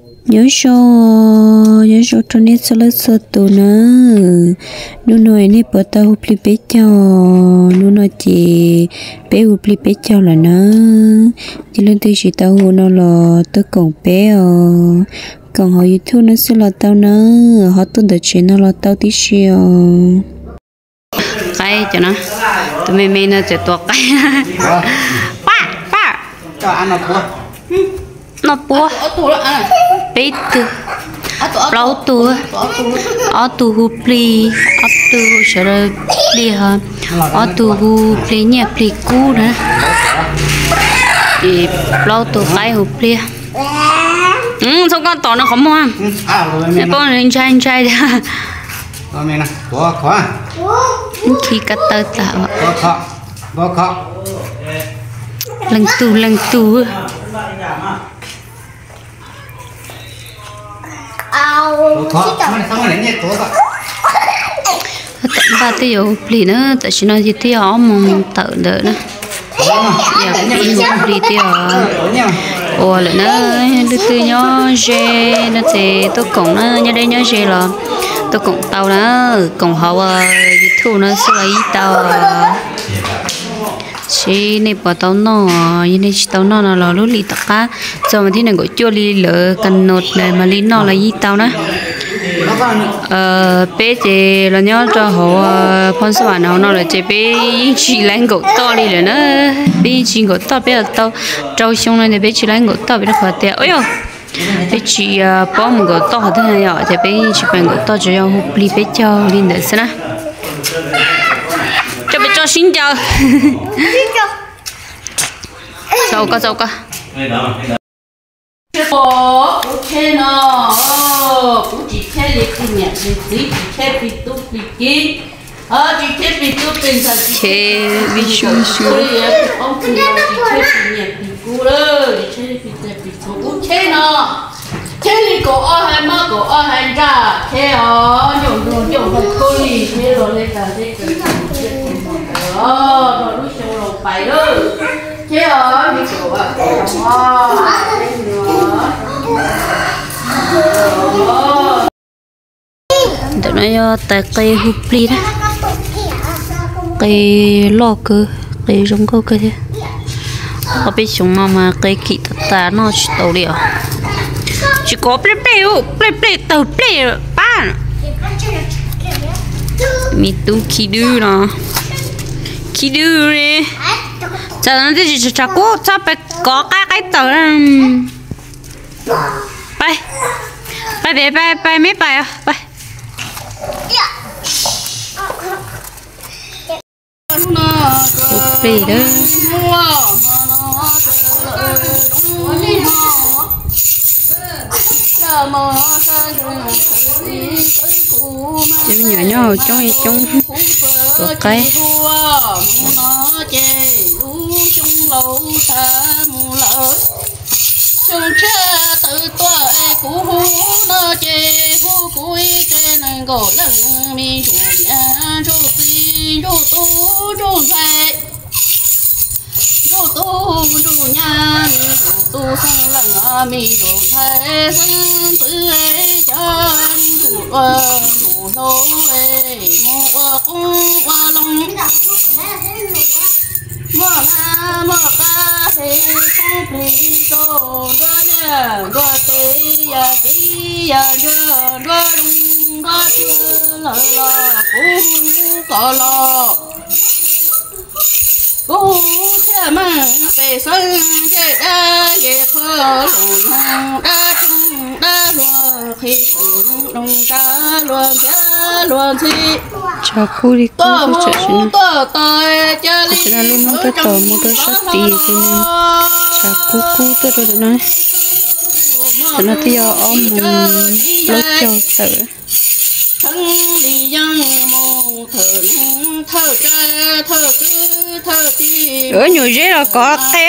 Nyob zoo, nyob zoo rau nej txhua leej txhua tus na. Hnub no nej puas tau hu plig peb caug? Hnub no ces peb hu plig peb caug lawm na. Ces leej twg tsis tau hu no los tuaj koom peb os. Koom hauv YouTube no xwb los tau na, ho tuaj ntawm tsev no los tau tib si os. Qaib cov no, tus me me no txawm tuav qaib. Pab, pab, noj puab, peb tug, plaub tug, ob tug hu plig, ob tug hu sawv daws plig, ob tug hu plig nyiaj plig kub na. Ces plaub tug qaib hu plig. Txhob koj tom nws qhov muag, poj ntshai ntshai tiag. Khi ka taw tas. Leej tug leej tug. Tam npaj twb yuav hu plig na, tam sim no ces twb yog ob moos tawm ntawd na. Yog peb hu plig twb yog ua lawm na. Leej twg nyob ze no ces tuaj koom na, nyob deb nyob ze los tuaj koom tau na. Koom hauv YouTube no xwb los yeej tau. Seb nej puas tau noj, yog nej tsis tau noj no los lub hlis tom qab txog mas thib nees nkaum cuaj li lawv ka no mam li noj los yeej tau na. Peb ces los nyob rau hauv Phoo Xab Vam no no lawm ces peb yeej tsis laib nkaum toj li lawm na. Peb yeej tsis nkaum toj, peb tau rau xyoo no ces peb tsis laib nkaum toj vim rau qhov tias, yog peb tsis paub mus nkaum toj qhov twg yom, ces peb yeej tsis pais nkaum toj, tsuas yog hu plig peb caug li ntawd xwb na. Coj peb tso sib ncaws. Txaus koj, txaus koj. Kuv tsheb no, kuv tsis tsheb li plig niam plig txiv, tsis tsheb plig tub plig kiv, tsis tsheb plig tub plig ntxawg, tsis tsheb plig xyoo xyoo, tsis tsheb plig niam plig kub lawm, tsis tsheb li plig txiv plig tub. Kuv tsheb no, tsheb li kaum ob hais mab kaum ob hais nraj, tsheb os, ncauj nruas ncauj nploog khaub lig, tsheb los li tag tsheb kawg, tsheb kawg, tsheb kawg, nrog lub xyoo los pais lawm. Tsheb os, li kaum ob, ntawm no yog tais qe hu plig na, qe loj kawg, qe zoo nkauj kawg thiab. Ob peb xyoos no mas qe kim tas tas noj tsis tau li os. Tsis kov plej plej, plej plej tawg plej pab. Me tub khib dwb no, khib dwb li. Txawm no twb tsis tshav kub txhob pais kov qaib qaib taws. Pais, pais pem, pais pais, me pais, pais. Hu plig lawm. Cov me nyuam nyob hauv coob ib coob tuav qaib. Xyoo tshiab tawm tuaj es kuv hu no ces hu kuv ib tsev nees nkaum leej, me ntsuj niam ntsuj txiv ntsuj tub ntsuj ntxhais, ntsuj tub ntsuj nyab, me ntsuj tub xeeb leej, me ntsuj ntxhais xeeb ntxwv, cov ntsuj hluas ntsuj hlau mus ua qoob ua loo. Muaj hlab muaj qab hle thoob plig rau nruab liaj nruab teb, yam kev yam ntsuag nruab zoov nruab tsuag lawm los kuv hu kom los. Kuv hu thiaj meej pem xeeb ntsej dab nce qhov loos noog dab tshooj dab hluas qhis toom loos dab luag ntxhiab luag ntxhi. Tshav kub li kub tuaj mus tuaj tos cas li lub hnub tuaj tos mus rau sab tid ces tshav kub kub tuaj rau ntawm no. Ntawm no twb yog ob moos plaub caug tawm. Nyuam zeb los kov qe.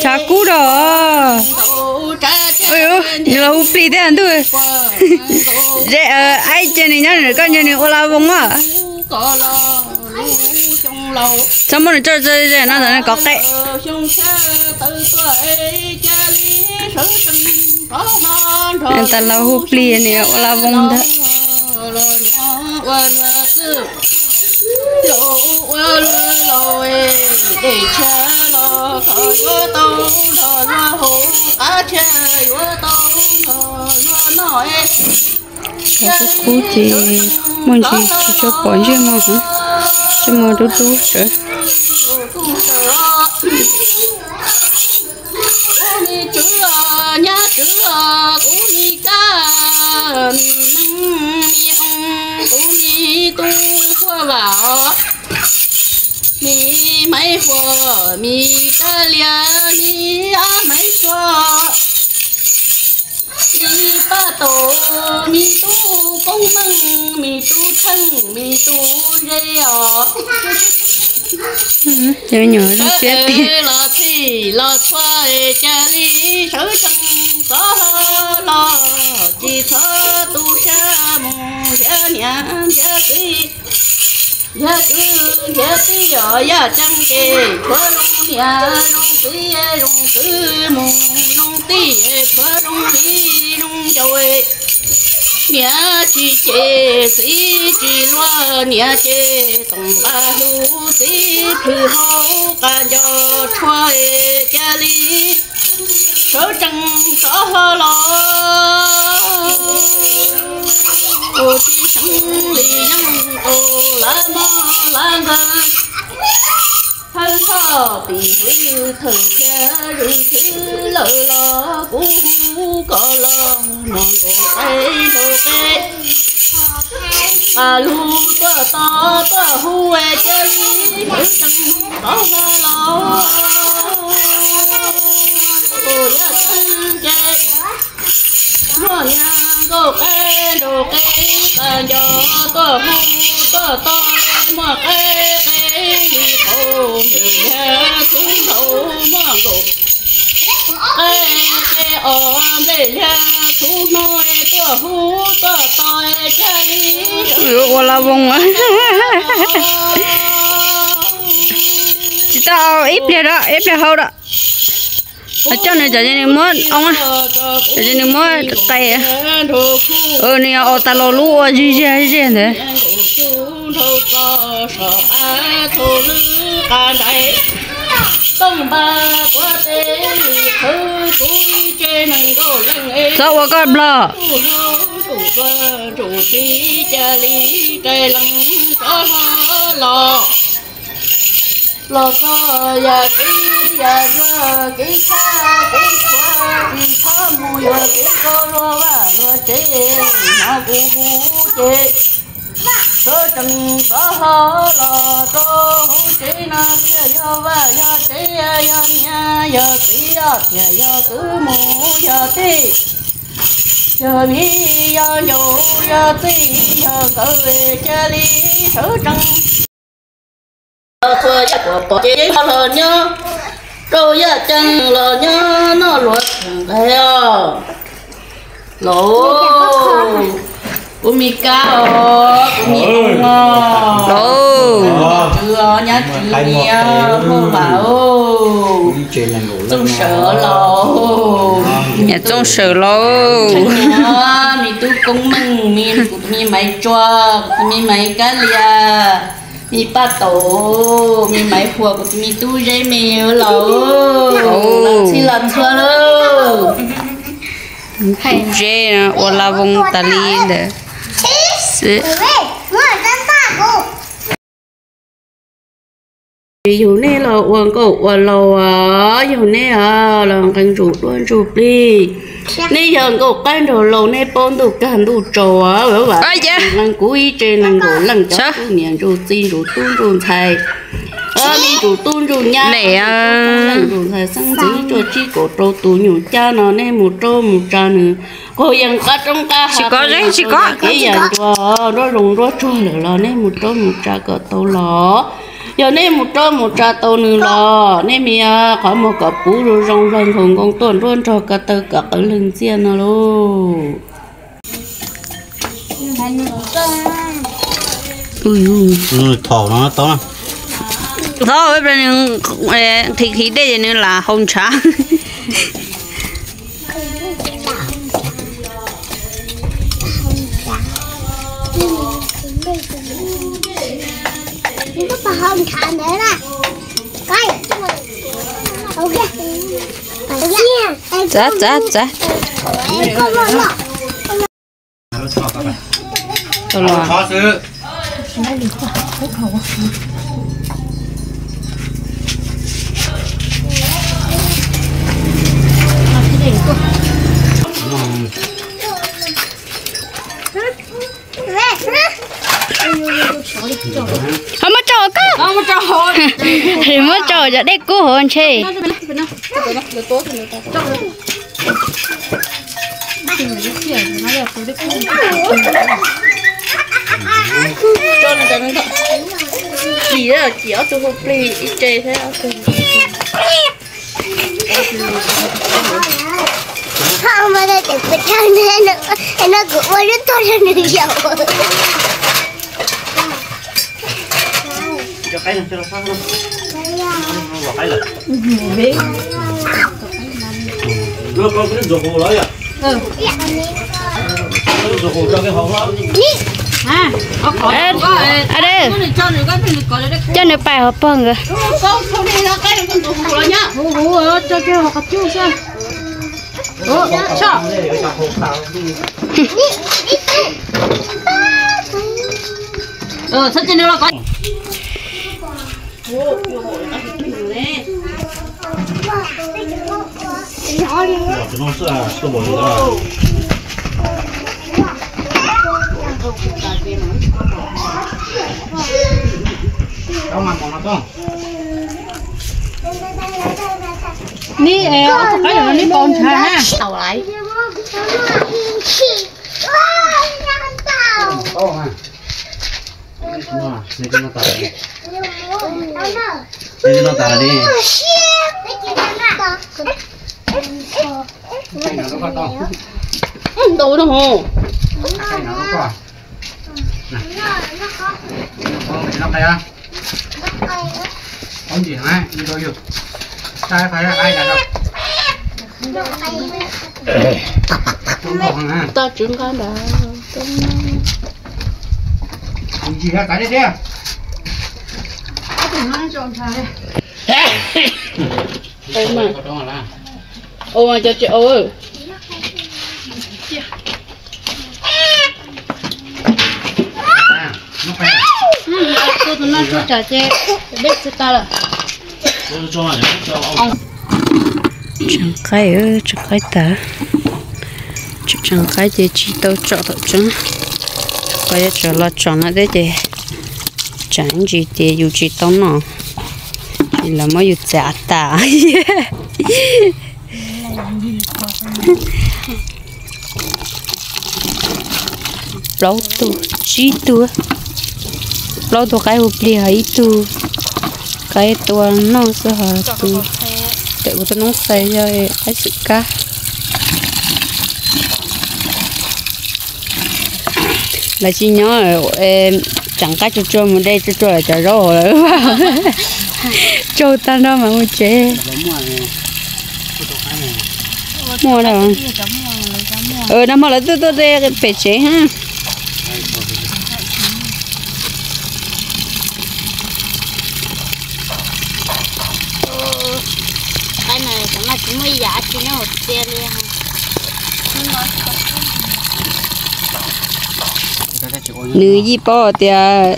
Tshav kub rau. Nws los hu plig thiab ntuj. Aib ces nws nyob nws koj ntshe nws ua la voos a. Txhob muab nws tso ze no ntawm no kom qe. Tas los hu plig nws ua la voos ntag. Qhov kub kub ces muaj ntsis tsis tshua pom ntsej muag heev, ntsej muag dub dub sawv. Kuv me tswv os, nyab tswv os, kuv me kab, me neeg me oo, kuv me tub huaj vam os, me maiv huam, me kab lias, me ab maiv sua, me paj taum, me tub koob meej, me tub tsheej, me tub ze os. Cov nyuam los txhij los txhua, cas li sawv tsees txov hlo los, tsis txhob tu siab mus nrhiav niam nrhiav txiv, nrhiav kwv nrhiav tij os. Yaj ceeb ces tshuav zoo niam zoo txiv, zoo kwv mus zoo tij, tshuav zoo viv zoo ncaus. Niam tsis cem txiv tsis luag, niam ces toom nqa hlub, txiv plhws hauv qab nco tshua, cas li sawv tsees txov hlo los. Tus tsis seev li yeej tus lav mog lav nqeeg, thawj txhoj pim hwv thawm thiab zwm khwv lawm los kuv hu koj los, no nkaus qe nkaus qe, qab lug tuaj tos tuaj hu, cia li sawv tsees txov hlo los. Tus yaj ceeb ces muaj niag nkauj qe nraug qe, qab nco tuaj hu tuaj tos, muaj qe qe li qaum nplej liag txhub nraug, muaj nkaus qe qe os nplej liag txhub hnub, tuaj hu tuaj tos, cia li ua la voos. Tsis tau, ib pliag da, ib pliag hau da. Coj nws cov es nws muab oo, cov es nws muab qe. Nws yog os tas los lub ua zig zig zig ntawd. Txhob ua koj blog. Los txog yam txiv yam zuag, kev tshaj kev tshuav, tsis txhob mus yuav kev koj luag vaj luag tsev, hnov kuv hu ces sawv tsees txov hlo los rau hauv tsev no, thiaj yog vaj yog tsev, yog niam yog txiv, thiaj yog kwv mus yog tij, yog viv yog ncaus, yog txij yog nkawm, cia li sawv tsees. Txhua yam kuas pom ces yeej ho los nyob, rau yaj ceeb los nyob noj luag theem nqaij os. Los, kuv me kab os, kuv me oo os, los, tswv os, nyab tswv niam, hauj vam os, txooj sawm los, niam txooj sawm los, me tub koob meej, me, kuv tus me maiv tsua, kuv tus me maiv kab lias, me paj taum, me maiv huam, kuv tus me tub zeb me los, los txhij los txhua lauj. Tub zeb ua la voos tas li ntawd xwb. Yug nej los ua nkauj ua laus, yug nej los nqee ntsuj duab ntsuj plig. Nej yog nkauj qaib nraug laus, nej paub ntuj kag ntuj tsaus, vam lees kuv ib tse nees nkaum leej cov tub niam ntsuj txiv ntsuj tub ntsuj ntxhais, me ntsuj tub ntsuj nyab, ntsuj ntxhais xeeb ntxwv cuaj tsib kaum rau tus nyuj cab no, nej mus rau mus tsa nws qaug yees qab roob qab hav, tsis kov kev yam ncuav nruab zoov nruab tsuag lawm los nej mus rau mus tsa kom tau los. Yog nej mus rau mus tsa tau nws los nej me qhov muag kom puv zoo zoo, nplaig nkaus nkoos tuaj nruab nrog ko taw kom qawv leeg ntxiag no lauj. Thaum no tau na. Txhob ua nws nqhis nqhis dej ces nws lam hau ntshav. Txav txav txav. Tau los. Ho muab tso koj. Muab tso cov dej kub hauv ntshe. Ci, ci ob tug hu plig ib ce thiab ob tug. Koj ua mas tau tias kuv thawj nws no kuv ua lub tuag rau nws yaum. Coj nws pais hauv pog nkawd. Neb, ob tug qaib no neb pau ntshav na. Ntau no ho. Tau tswv nqa ntawd. Ua mas cov tsis au. Tus no tsuas tsam ces dej tsis tas lawm. Tseem qaib, tseem qaib tas. Tseem qaib ces tsis tau tsom thaum tseeb. Qhov yuav tsum los tsom no thiab ces tsam ntsis ces yus tsis tau noj, ces lawv muab yus txiav tas. Plaub tug, tsib tug, plaub tug qaib hu plig, ho ib tug qaib tua noj xwb, ho tus ntawm kuv tus noob qes yog qaib xwm kab. Lawv tsis nyob, tseem qaib tsuag tsuag mus de tsuag tsuag lawv cov zaub hauv lawm. Tsaug tag nrho mas mus tsev. Muaj, nag hmo lawv tuaj tuaj de pem tsev ha. Nws yeej paub tias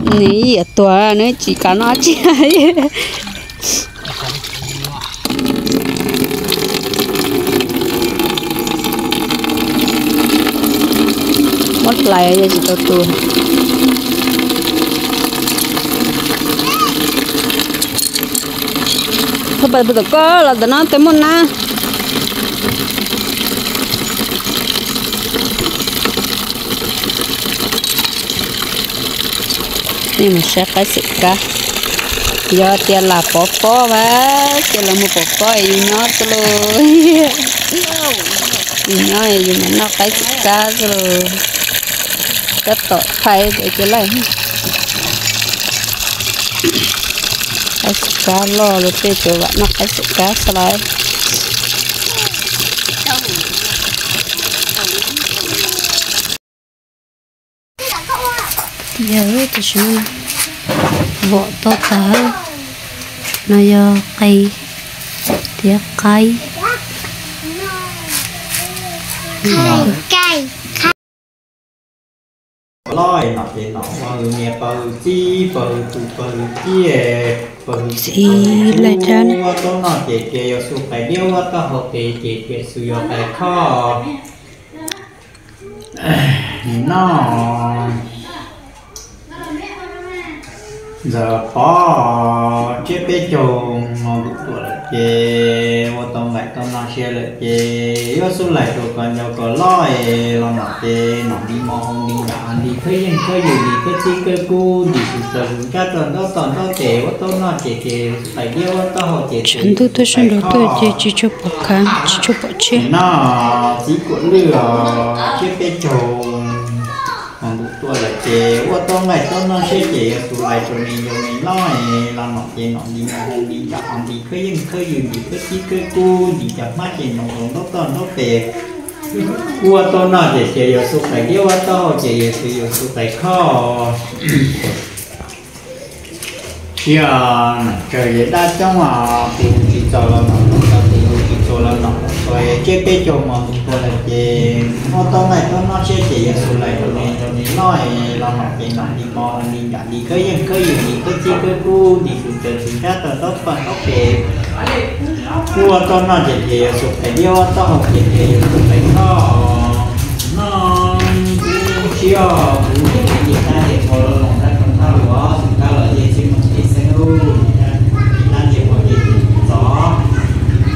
nws yeej yuav tuag, nws tsis kam noj tsi. Muab hlais tsis tau tus. Thov pab puas tom koj los ntawm no twb muaj nab. Nej mus saib qaib xwm kab. Yog tias lam pov pob mas ces los mus pov pob es yus nyob xwb lauj. Yus nyob es yus mus noj qaib xwm kab xwb lauj. Tab tom phais ces laij. Qaib xwm kab loj los tej cov vam noj qaib xwm kab xwb lawm. Yog tam sim no vom tau tas, no yog qe thiab qaib. Loj nom ces nom pog hwm niam pog hwm txiv pog hwm tus pog hwm ciaj pog hwm txiv laj dab ua tau noj ces tias yog xu qais diab ua tau hau ces ces tias xu yog qais khoj. Nim no ntxawm pov tsiab peb caug no ntuj tuaj lawm ces ua tau nqaim tau no sia lawm ces yuav xub lais rau kom ncau kom loj es los nom ces nom nti mo hau nti nram nti khawb yeej khawb yws nti khawb txib khawb kub nti sus tsaws sus nrab rau ntaub toj ntaub tes ua tau noj ces ces xu qais diab ua tau hau ces tshav ntuj tuaj sab nraud tuaj ces tsis tshua pom khav tsis tshua pom tshiab. No txiv kuam lwj os tsiab peb caug ntuj tuaj lawm ces ua tau nqaim tau no siab ces yuav xub lais rau me yau me loj los nom ces nom nti mo hau nti nram nti khawb yeej khawb yws nti khawb txib khawb kub nti cov hmab ces nom zoo ntaub toj ntaub tes ua tau noj ces ces yuav xu qais diab ua tau hau ces yuav xu yuav xu qais khoj. Tsis nom tsawg ces dab coob os, tus tsis txaus los nom txaus, tus tsis txaus los nom txaus, tsiab peb caug mo ntuj tuaj lawm ces ua tau nqaim tau no siab ces yuav xub lais rau me yau me loj los nom ces nom nti mo nti nram nti khawb yeej khawb yws nti khawb txib khawb kub nti sus tsaws sus nrab rau ntaub toj ntaub tes ua tau noj ces ces yuav xu qais diab ua tau hau ces ces yuav xu qais khoj. No kuv siab kuv ces ces tab ces pov los los tab rau tab los tab los ces tsis mus ces xeeb lub tab ces pov ces txov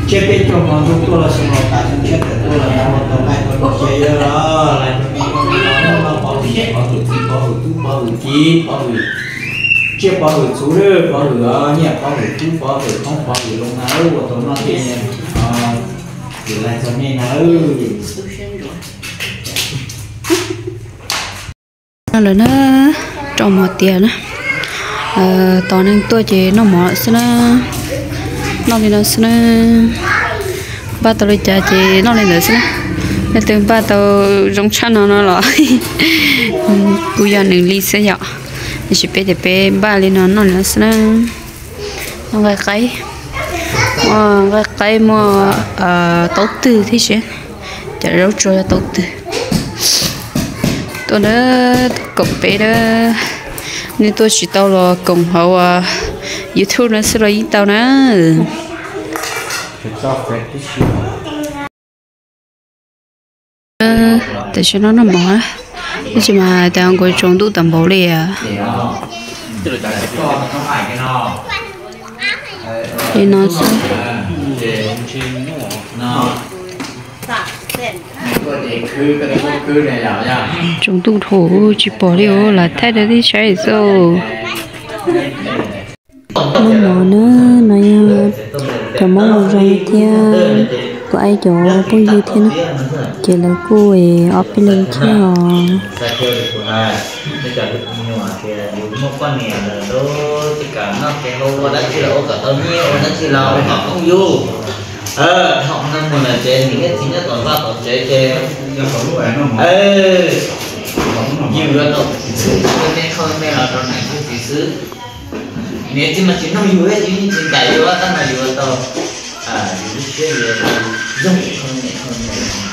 tsiab peb caug mo ntuj tuaj los xyoo los tas xyoo tshiab tawm tuaj los ua tau nqaim tau no siab yog los lais rau me yau me loj pov hwm niam pov hwm txiv pov hwm tub pov hwm kiv pov hwm tsiaj pov hwm txhuv lwj pov hwm nyiaj pov hwm kub pov hwm thoob pov hwm loo na ua tau noj ces lais txog nej na. No lawm na, rau mov tiav na. Tos neeg tuaj ces noj mov lawm xwb na. Noj li no xwb na. Npaj tau li cas ces noj li ntawd xwb na. Leej twg npaj tau zoo tshaj no no los kuj yog nws li xwb yom. Tiam sis peb tias peb npaj li no noj li no xwb na. Nqaij qaib, nqaij qaib muaj taub twg thiab siab, cov zaub tsuag yog taub twg. Tuaj na, koom peb na, nej tuaj tsis tau los koom hauv YouTube no xwb los yeej tau na. Tam sim no noj mov, tab sis mas hais tias nkaus tsaus ntuj tas npaum li. Li no xwb. Tsaus ntuj dhau tsis pom li os, lam thaij rau nej saib xwb. Noj mov na, no yog cov Hmoob Los Zoo thiab kuv aib cov phooj ywg thiab na, ces lawv kuj ob peb leeg thiab os. Yus yuav tau txiv xwb, nej qhau nej los rau niam thiab txiv xwb. Niam txiv mas tsis nug yus thiab tsis nug txiv ntais yus tab mas yus yuav tau, yus lub siab yus yuav tau zoo qhau niam qhau niam.